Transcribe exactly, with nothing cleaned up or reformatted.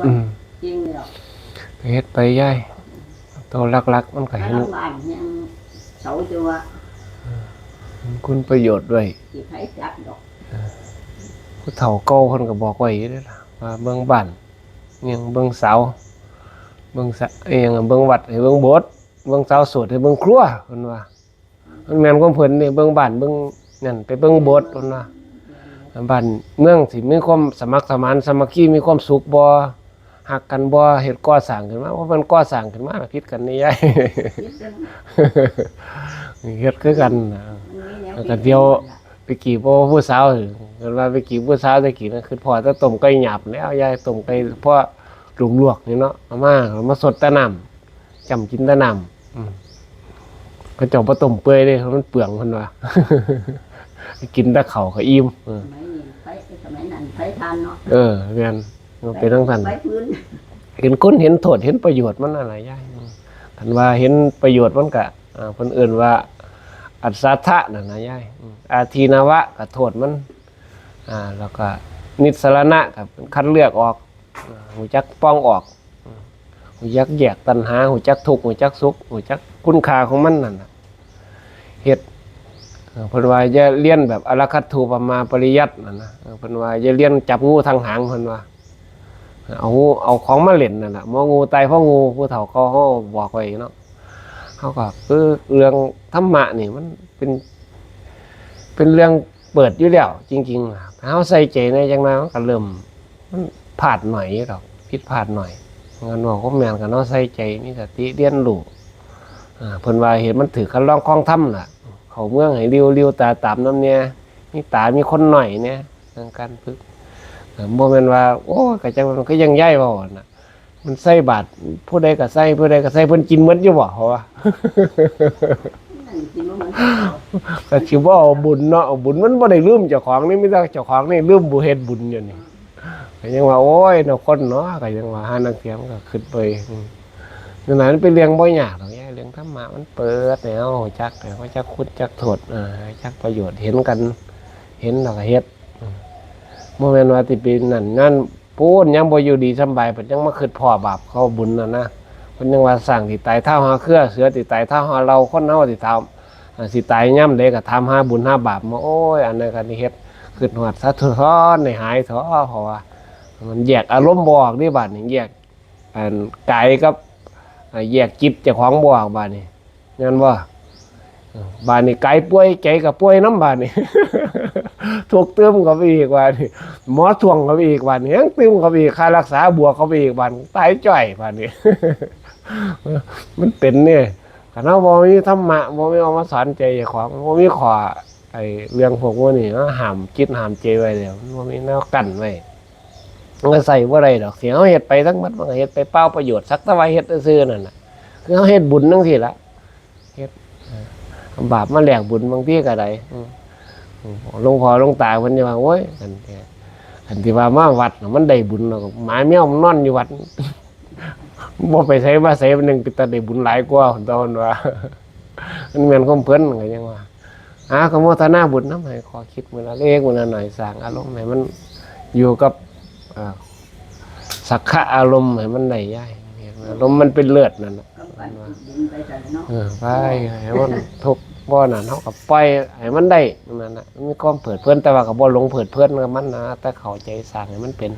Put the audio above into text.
อืม จริงเลยหรอก ก็เฮ็ดไปยาย ตัวหลักๆมันก็ ถ้า เห็น หลังบ้านยังเสาตัว เห็นคุณประโยชน์ด้วย สิไผจับดอก ผู้เฒ่าเก่าเพิ่นก็บอกไว้อยู่เด้อล่ะ ว่าเบิ่งบ้าน ยังเบิ่งเสา เบิ่งสะ เอียง เบิ่งวัดให้เบิ่งโบสถ์ เบิ่งเสาโสดให้เบิ่งครัว เพิ่นว่า มันแม่นความเพิ่นนี่ เบิ่งบ้านเบิ่งนั่น ไปเบิ่งโบสถ์ เพิ่นว่า บ้านเมืองสิมีความสมัครสมานสามัคคี มีความสุขบ่ ฮักกันบ่ เฮ็ดก่อสร้างขึ้นมา ว่ามันก่อสร้างขึ้นมาล่ะ ผิดกันนี่ยาย ผิดกัน เฮ็ดคือกันนะ มันมีแนว แล้วก็เดี๋ยว ผิดกันนั่นล่ะ ไปจีบผู้สาว เพิ่นว่าไปจีบผู้สาวแต่กี้นะ คือพ่อแต่ต้มไก่หยาบแล้ว ยาย ต้มไก่พอลวกๆนี่เนาะ เอามา เอามาสดแต่น้ำ จ้ำกินแต่น้ำ อืม เขาเจ้าบ่ต้มเปื่อยเด้ มันเปลือง เพิ่นว่า กินแต่ข้าวก็อิ่ม เออ สมัยนี้ไฟ สมัยนั้นไฟถ่านเนาะ เออ แม่น มันเป็นจั่งซั้น ไฟฟืน เห็นคนเห็นโทษ เห็นประโยชน์มันนั่นล่ะยาย อืม คันว่าเห็นประโยชน์มันก็ อ่า เพิ่นเอิ้นว่า อัสสัทธะนั่นนะยาย อืม อาทินวะก็โทษมัน อ่า แล้วก็นิสสรณะก็คัดเลือกออก อ่า รู้จักปองออก อืม รู้จักแยกตัณหา รู้จักทุกข์ รู้จักสุข รู้จักคุณค่าของมันนั่นน่ะ เฮ็ด เอ่อ เพิ่นว่าอย่าเรียนแบบอรคัตถูปมาปริยัตินั่นนะ เอ่อ เพิ่นว่าอย่าเรียนจับงูทางหาง เพิ่นว่า เอางู เอาของมาเล่นนั่นน่ะ หมองูตายเพราะงู ผู้เฒ่าเก่าเฮาบอกไว้เนาะ เฮาก็ เออ เรื่องธรรมะนี่มันเป็น เป็นเรื่องเปิดอยู่แล้ว จริงๆ ถ้าเฮาใส่ใจแหน่จักหน่อย มันก็เริ่ม มันพลาดหน่อยอยู่ดอก ผิดพลาดหน่อย งานเว้าก็แม่นกันเนาะ ใส่ใจ มีสติเรียนรู้ อ่า เพิ่นว่าเห็นมันถือคันลองคองธรรมล่ะ เข้าเมืองให้ริ้วๆ ตาตามนำแหน่ มีตามีคนน้อยแหน่ เรื่องการฝึก เอ่อ บ่แม่นว่า โอ้ย ก็จั่งมันก็ยังย้ายเว้าหั่นน่ะ มันใส่บาตร ผู้ใดก็ใส่ ผู้ใดก็ใส่ เพิ่นกินหมดอยู่บ่ เขาว่า นั่นกินบ่หมด ก็สิบ่เอาบุญเนาะ เอาบุญมันบ่ได้ลืมเจ้าของนี่ มีแต่เจ้าของนี่ลืมบ่เฮ็ดบุญอยู่นี่ ก็ยังว่า โอ้ย เนาะ คนเนาะ ก็ยังว่า หาลางเทื่อมันก็คิดไป อืม นั่นน่ะ มันเป็นเรื่องบ่ยากดอกยาย เรื่องธรรมะมันเปิดให้เฮารู้จัก ให้รู้จักคุณจักโทษ เอ่อ รู้จักประโยชน์ เห็นกัน เห็นแล้วก็เฮ็ด อืม บ่แม่นว่าสิไปนั่น นั่น ปู้น ยังบ่อยู่ดีสำบาย เพิ่นยังมาคิดพ้อบาปเข้าบุญนั่นนะ เพิ่นยังว่า ช้างสิตายท้าวหาเครือ เสือสิตายท้าวหาเหล่า คนเฮาสิถาม อ่า สิตายยามใดก็ถามหาบุญหาบาปมา โอ้ย อันนั้นก็เฮ็ด คิดฮอดสาธุทอนให้หายเถาะ เพราะว่ามันแยกอารมณ์บ่ออกเด้ บาดนี้ แยก อันกายกับ อ่า แยกจิตเจ้าของบ่ออก บาดนี้ แม่นบ่ เออ บาดนี้กายป่วย ใจก็ป่วยนำ บาดนี้ ทุกข์ตื่มเข้าไปอีก บาดนี้ หมอทวงเข้าไปอีก บาดนี้ ยังตื่มเข้าไปอีก ค่ารักษาบวกเข้าไปอีก บาดนี้ ตายจ้อย บาดนี้ มันเป็นนี่ คันเฮาบ่มีธรรมะ บ่มีเอามาสอนใจเจ้าของ บ่มีข้อ ไอ้เรื่องพวกพวกนี้เนาะ ห้ามจิตห้ามใจไว้แล้ว มันบ่มีแนวกั้นไว้ มันก็ใช้บ่ได้ดอก สิเฮาเฮ็ดไปทั้งหมด มันก็เฮ็ดไปเปล่าประโยชน์ สักแต่ว่าเฮ็ดซื่อๆนั่นน่ะ คือเฮาเฮ็ดบุญจั่งซี้ล่ะ เฮ็ด เออ บาปมาแลกบุญบางทีก็ได้ อืม อืม หลวงพ่อหลวงตาเพิ่นจะว่า โอ้ย คัน คันที่ว่ามาวัดน่ะมันได้บุญแล้วก็ หมาแมวมันนอนอยู่วัด บ่ไปไสมาไส มันยังเป็นตาได้บุญหลายกว่า เพิ่นว่า มันแม่นความเพิ่นก็ยังว่า อ่า ก็โมทนาบุญนำ ให้ข้อคิดมื้อละเล็กมื้อละน้อย สร้างอารมณ์ให้มันอยู่กับ อ่า สักขะอารมณ์ให้มันได้ยาย อารมณ์มันเป็นเลิศนั่นน่ะ กำปั้นขุดดินไปซั่นเนาะ เออ ไป ให้มันทุกข์บ่นั่น เฮาก็ปล่อยให้มันได้นั่นน่ะ มันมีความเพลิดเพลิน แต่ว่าก็บ่หลงเพลิดเพลินกับมันนะ แต่เข้าใจสร้างให้มันเป็น